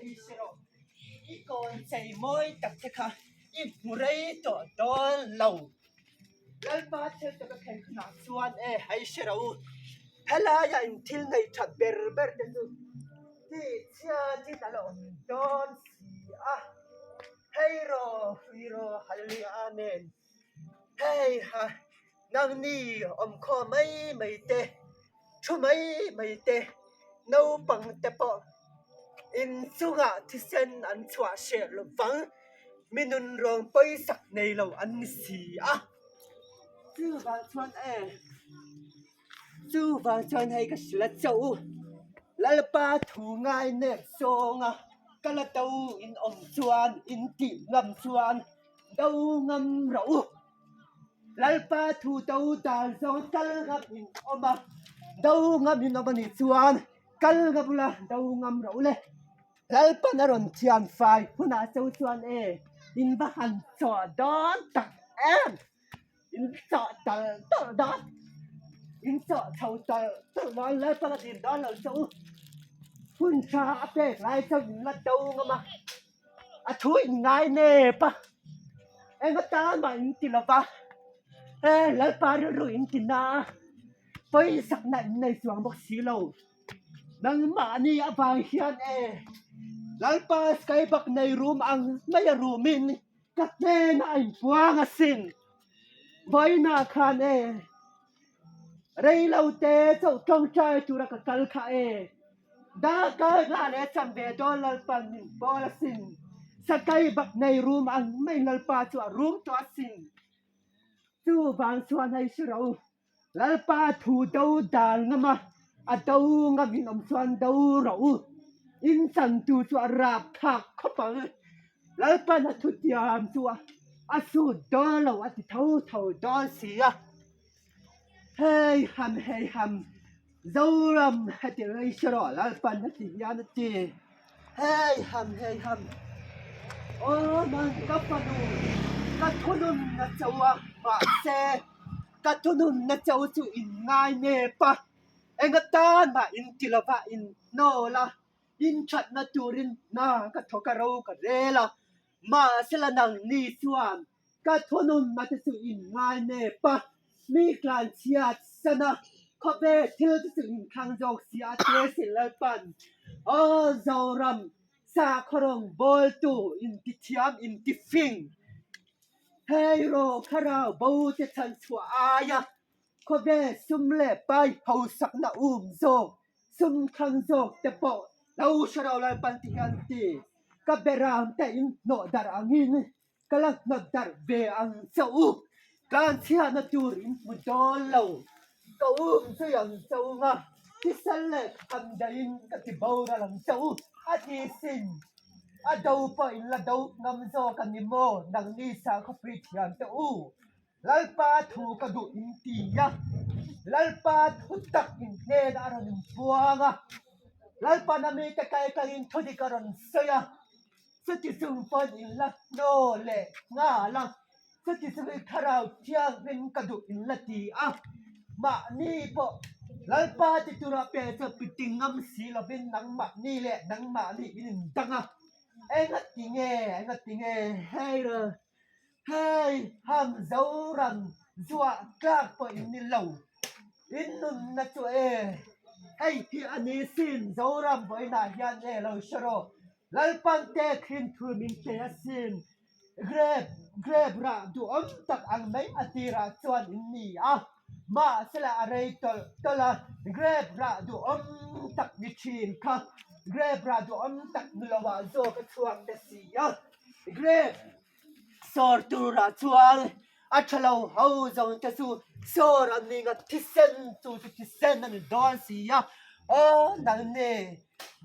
Hei hre rawh, i kawn chei mawi tak te kha i hmu rei tawh dawn lo. Lalpa thil taka thleng hunah chuan e hei hre rawh u, helaiah in thil nei that ber ber te chu tih chhiatin a la awm dawn si a. Hei rawh, hrui rawh, Hallelujah Amen. Hei ha, nangni awmkhawm mai mai te, thu mai mai te, naupang te pawh inchungah thisen an chhuah hreh lo vang, mi nunrawng pawisak nei lo an ni si a. Chuvang chuan e, chuvang chuan hei ka hrilh a chauh u, Lalpa thu ngai nek zawnga ka la to in awm chuan in tih ngam chuan do ngam rawh u. Lalpa thu do dan zawng kal ngam in awm a, do ngam in awm a nih chuan kal ngam ula do ngam rawh u le. Lalpan a rawn thian fai hunah cho chuan e in va han chawh dawn tak em! In chawh talh talh dawn, in chawh chho talh talh dawn, Lalpan a din dawn lo che u. Hun tha a pek lai chuan in la do ngam a, a thu in ngai nep a, eng atan mah in ti lo va, e Lalpa rilru in ti na a, pawisakna in nei chuang bawk si lo. Nangmahni avang hian e Lalpa Skybuck nei rum ang mai a rumin ka hnenah a inpuang asin. Vawiinah khan e reilote chauh tawngtai tura ka kal kha e darkar nghah leh cham ve dawn Lalpan min pawl asin. Skybuck nei rum ang mai Lalpa chu a rum tawh asin. Chuvang chuan hei hre rawh u. Lalpa thu do dal ngam a, a do ngam in awm chuan do rawh u. In chantu chu a rap thlak khawp ang. Lalpa'n a thutiam chu a sut dawn lo a ti tho tho dawn si a. Hei ham hei ham Zoram heti rei hre rawh Lalpa'n heti hian a ti. Hei ham hei ham Aw nang ka fanu ka thunun na cho a mahse Ka thununna cho chu in ngai nep a, eng atan mah in ti lova in hnawl a, in thatna turin hna ka thawk a ro ka rel a, mahsela nangni chuan ka thununna te chu in ngai nep a, mi tlanchhiat san a, khawvel thil te chu in thlang zawk si a te sin Lalpan, Aw Zoram, sakhaw rawngbawltu intithiam intifing. Hei rawh thlarau bo te chhan chhuah aia khawvel sum leh pai hausakna um zawk, sum thlang zawk te pawh lo hre lo Lalpan ti hian ti ka beram te in hnawh darh angin ka la hnawt darh ve ang che u, tlanchhiatna tur in hmu dawn lo, ka um zui ang che u nga thisen leh kham daihin ka ti boral ang che u a ti sin. A do pawh in la do ngam zawk a ni maw? Nangni Sakhawpui thiam te u, Lalpa thu ka duh in ti a, Lalpa thu tak in hnenah a rawn inpuang a, Lalpa'n a mite kai kalin thu dik a rawn sawi a, chuti chung pawhin in la hnaw leh nghal a, Chuti chu i thlarau thianghlim ka duh in la ti a, mahni pawh Lalpa ti tura pe chu piti ngam si lovin nangmahni leh nangmahni in indang a, enga ti nge, enga ti nge, hei ro, hei ham Zoram zuah tlak pawh in ni lo, in nunna chu e, hei hi a ni sin Zoram vawiinah hian e lo hre rawh, Lalpan tehkhin thu min pe asin. Grape, grape rah duhawm tak ang mai a tirah chuan in ni a, mahsela a rei tawlh tawlh a, grape rah duhawm tak ni thin kha grape rah duhawm tak ni lovah zawk a chhuak ta si a, grape sawr turah chuan a tha lo ho zawng te chu sawr an ni nga thisen chu chu thisen a ni dawn si a, aw nangni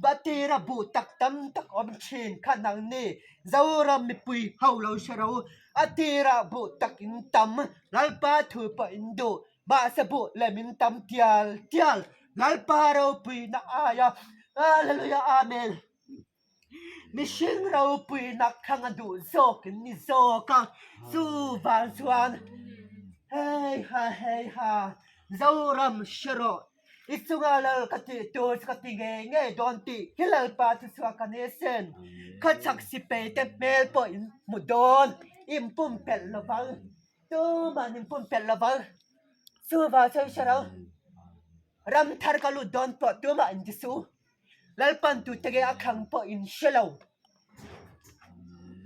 Batira buh tak tam tak awm thin kha nangni Zoram mipui ho lo hre ro a tirah buh tak in tam Lalpa thu pawh in duh mahse buh lem in tam tial tial Lalpa ropuina aia Hallelujah Amen Mihring ropuina khang a duh zawk in ni zawk a chuvang chuan hei ha hei ha Zoram hre rawh. I chunga lal ka tih tur chu ka ti ngei ngei dawn tih hi Lalpa thuchhuak a ni asin. Khawchhak sipei te hmel pawh in hmu dawn, in pumpelh lovang, tuman in pumpelh lovang. Chuvang chuan hre ro, ram thar ka lut dawn pawh tumah in ti su. Lalpan tute nge a khang pawh in hre lo.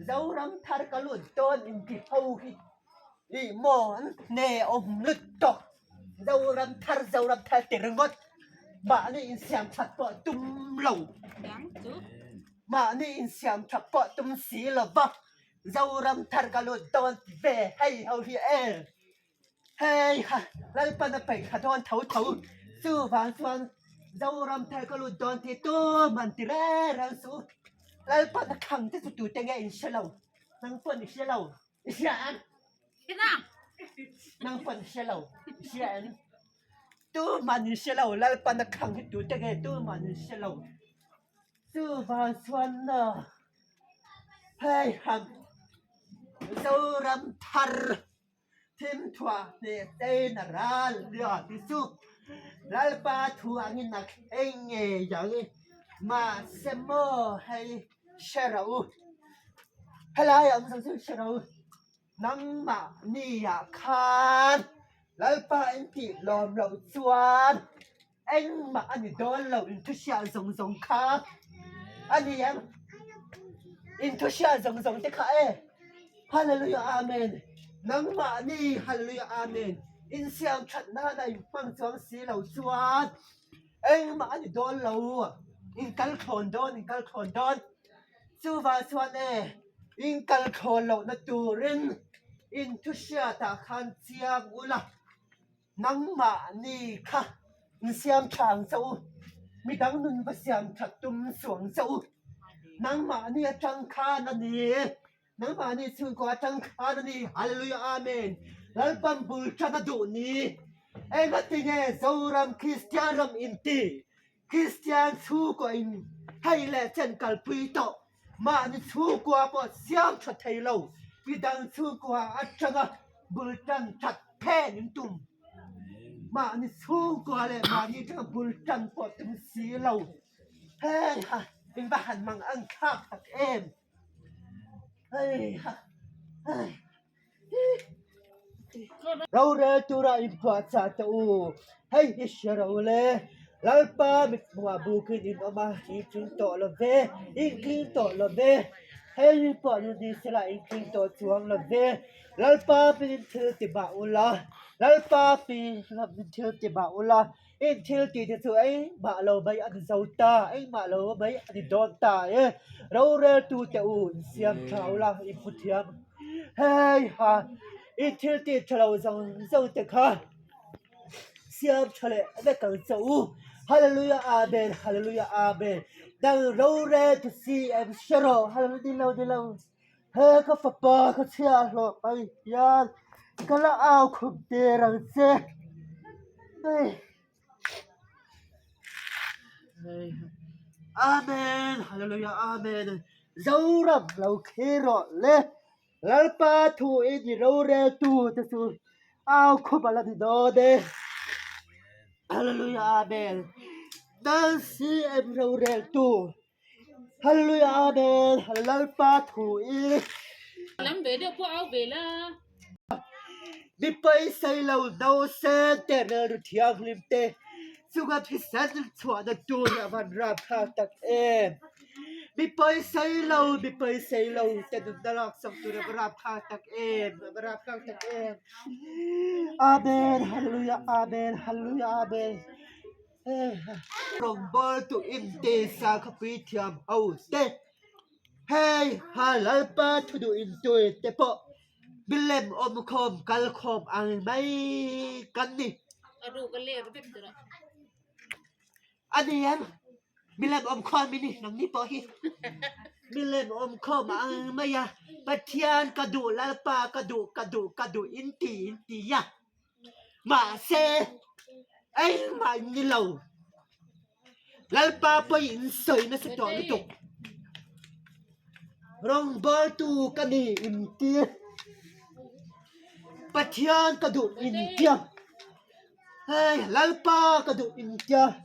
Zoram thar ka lut dawn inti ho hi ih maw an hne awm lut tawh. Zoram thar Zoram thar ti ringawt mahni insiam that pawh tum lo. Mahni insiam that pawh tum si lo va Zoram thar ka lut dawn ti ve hei ho hi e. Hei ha, Lalpan a peih thla dawn tho tho, chuvang chuan Zoram thar ka lut dawn tih tum an ti reng reng suh. Lalpan a thlang te chu tute nge in hre lo, nang pawn i hre lo, i hria em? Nang pawn i hre lo, i hria em? Tuman in hre lo, Lalpan a thlang hi tute nge tuman in hre lo. Chuvang chuan hei ha, Zoram thar. Thim thuah hneh tein a ral nia ti chu Lalpa thu angin a thleng ngei ang i, mahse maw hei hre rawh u, helai awm zawng chu hre rawh u, nangmahni ah khan Lalpa in tih lawm loh chuan engmah a ni dawn lo inthuhriat zawng zawng kha a ni ang inthuhriat zawng zawng te kha e Hallelujah Amen nangmahni Hallelujah Amen insiam that nana in hmang chuang si lo chuan engmah a ni dawn lo in kal thlawn dawn in kal thlawn dawn chuvang chuan e in kal thlawn lohna turin inthuhriatah khan chiang ula. Nangmahni kha in siam tha ang che u, midang nun va siam that tum suh ang che u. Nangmahni atang khan a ni, nangmahni chhungkaw atang khan a ni. Hallelujah Amen. Lalpan bul tan a duh ni. Engatinge Zoram Kristian ram inti Kristian chhungkaw in hei leh chen kalpui tawh mahni chhungkua pawh siam tha thei lo, midang chhungkua atanga bul tan that phen in tum. Mahni chhungkua leh mahni atanga bul tan pawh tum si lo. Hei ha, in va han mang ang thlak tak em. Hei ha, hei. Rorel tura inpuahchah teh u, hei hi hre ro le, Lalpa mithmuhah bukin in awm a, in tling tawh lo ve, in tling tawh lo ve, hei hi pawh nu ni sela in tling tawh chuang lo ve, Lalpa hmingin thil ti mah ula, Lalpa hmingin thil ti mah ula, in thil tih te chu engmah lo mai a ni zo ta, engmah lo mai a ni dawn ta e, roreltu teh u in siam tha ula in hmu thiam hei ha in thil tih tha lo zawng zawng te kha siam tha leh vek ang che u hallelujah amen hallelujah amen dang roreltu CM hre rawh hallelujah ni lo ni lo he ka fapa ka chhiah hlawh mai hian ka la au khum der ang che hei Amen Hallelujah Amen Zoram lo thlir rawh le Lalpa thu i ni rorel tu te chu au khum a la ni dawn e Hallelujah Amen Dal CM rorel tu Hallelujah Amen Lalpa thu i. Lam ve deuh pawh au ve la. Mi paisai lo nausen te rilru thianghlim te chunga thisen chhuahna tur a van rapthlak tak em. Mi paisai lo mi paisai lo te nunna laksak tur a va rapthlak tak em a va rapthlak tak em. Amen Hallelujah Amen Hallelujah Amen. Rawngbawltu intisa khawpui thiam ho te, hei ha Lalpa thu duh intui te pawh milem awmkhawm kalkhawm ang mai kan ni. A ni em? Milem awmkhawm i ni nangni pawh hi. Milem awmkhawm ang mai a, Pathian ka duh Lalpa ka duh ka duh ka duh inti inti a. Mahse, engmah in ni lo. Lalpa pawi in sawi nasa tawh lutuk. Rawngbawltu ka ni inti. Pathian ka duh intiam. Hei Lalpa ka duh in tia,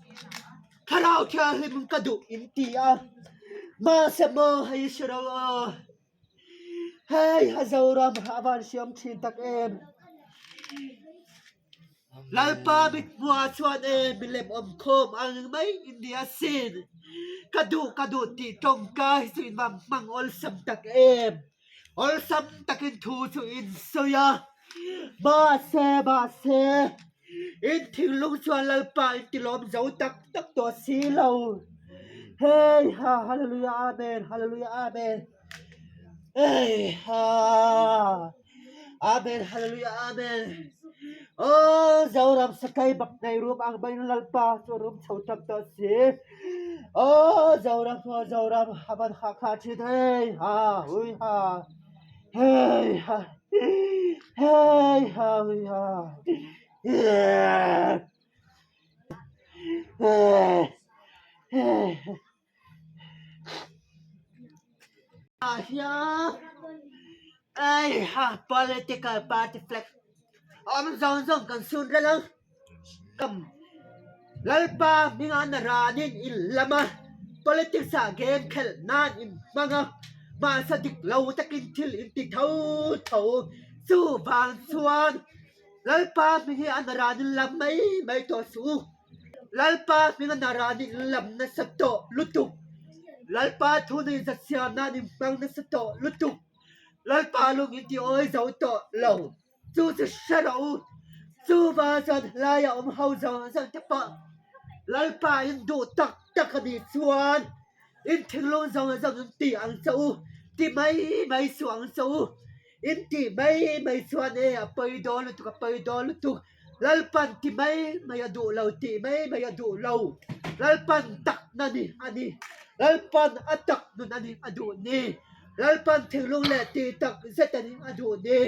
Thlarau Thianghlim ka duh in ti a, mahse maw hei hre ro aw. Hei a Zoram a van hriam thin tak em. Lalpa mithmuah chuan e milem awm khawm ang mai in ni asin. Ka duh ka duh tih tawngka hi chu in va hmang awlsam tak em. Awlsam takin thu chu in sawi a, mahse mahse in thinlung chuan Lalpa in tilawm zo tak tak tawh si lo. Hei ha Hallelujah Amen Hallelujah Amen Hei ha Amen Hallelujah Amen Aw Zoram sakai bak nei rum ang mai in Lalpa chu a rum chho tam tawh si. Aw Zoram aw Zoram a van hah kha thin hei ha hui ha hei ha hei ha hui ha ah hian hei ha political party flag awm zawng zawng kan sun reng ang. Kam Lalpa hminga na ranin in lam a, politics ah game khelh nan in hmang a, mahse dik lo takin thil in ti tho tho. Chuvang chuan Lalpa hming hi a na ranin lam mai mai tawh suh u. Lalpa hminga na ranin in lam nasa tawh lutuk. Lalpa thu nei zat siam nan in hmang nasa tawh lutuk. Lalpa lung in ti awi zo tawh lo. Chu chu hre rawh u, chuva chuan hlaia awm ho zawng zawng te pawh Lalpa in duh tak tak a nih chuan in thinlung zawng zawng in ti ang che u, ti mai mai suh ang che u, in tih mai mai chuan e a pawi dawn lutuk a pawi dawn lutuk, Lalpan ti mai mai a duh lo tih mai mai a duh lo, Lalpan takna ni a ni, Lalpan a tak nun a ni a duh ni. Lalpan thinlung leh tih tak zet a nih a duh ni.